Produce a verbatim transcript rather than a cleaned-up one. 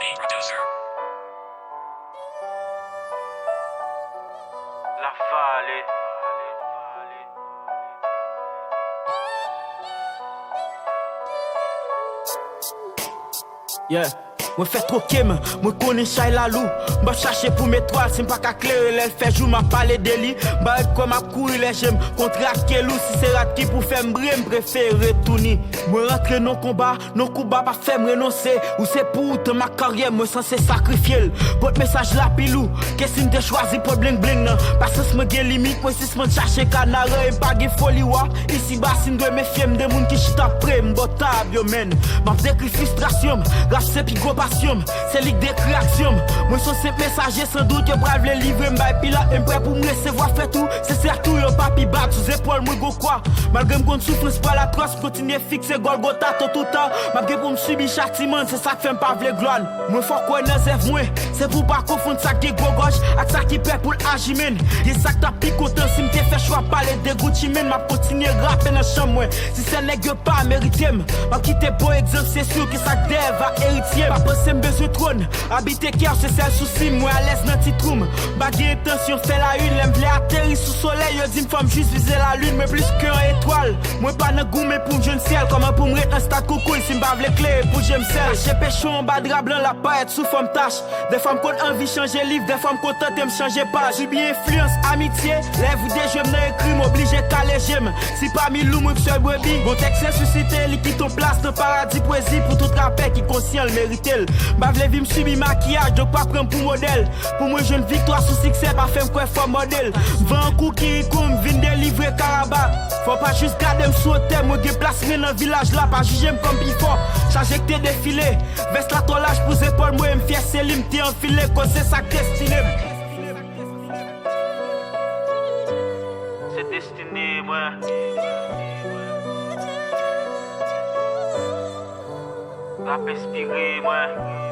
La Vallée. Yeah. Mwen fè twoke m, mwen konnen chay la lou. M p ap chache pou m etwal, si m pa ka klere lè l fè jou, m ap pale de li. M pa ret kwè m ap kouri lè je m kontrake lou. Si se rat ki pou fè m briye, m prefere touni. Mwen rantre nan konba, nan konba pa fè m renonse. Ou se pou ou, tan m ak karyè, mwen sanse sakrifye l. Pot mesaj la pi lou ke si m te chwazi pot bling bling nan. Pasyans mwen gen limit, mwen sispann chache kanaran e m pa gen foli wa. Isiba, si m dwe mefye m de moun ki chita pre m bò tab yo, menn. M ap dekri fristrasyon m, rap se pi gwo pasyon m, se li k dekri aksyon m. Mwen se yon senp mesaje, san dout yo pral vle livre m bay pilat, men m prè pou m resevwa fè tou. Se sètou yo pa pi bat sou zepòl mwen gon kwa. Malgre m konn soufrans pral atwòs, m kontinye fikse Gòlgota, tôt ou ta m ap gen pou m sibi chatiman, se sa k fè m pa vle glwa n. Mwen fò kwè nan zèv mwen, se pou w pa konfonn sa k gen gwo gòj ak sa ki pè pou l aji, menn. Gen sa k t ap pi kontan si m te fè chwa pale de Gucci, menn. M ap kontinye rape nan chanm mwen. Si sèl nèg yo pa merite m, m ap kite bon egzanp, se si ke sa k dèyè va eritye m. Pa panse m bezwen twòn, abite kè w se sèl sousi m. Mwen alèz nan ti twou m, m pa gen entansyon fè la une. Lè m vle ateri sou solèy, yo di m fò m jis vize lalin. Mwen plis ke yon etwal, mwen pa nan goumen pou m jwenn syèl. Kòman pou m ret an stad koukouy si m pa vle klere pou je m sèl? Kache peche w anba dra blan, l ap parèt sou fòm tach. Dèfwa m konn anvi chanje liv, dèfwa m kontante m chanje paj. Sibi enfliyans amitye, lèv ou dejwe m nan ekri, m oblije kale je m. Si pami lou mwen k sèl brebi, gon tèks resisite, li kite yon plas nan paradi pwezi pou tout rapè ki konsyan l merite l. M pa vle vi m sibi makiyaj, donk pa pran m pou modèl. Pou mwen jwenn viktwa sou siksè, pa fè m kwè fò modèl. Van an kou kirikou, m vin delivre karaba. Fò w pa jis gade m sou wotè, mwen gen plas mwen nan vilaj la, pa jije m kòm pi fò. Chaje k te defile, vès la twò laj pou zepòl mwen, m fyè se li m te anfile, koz se sa k destine m. Se destine mwen. Rap enspire mwen.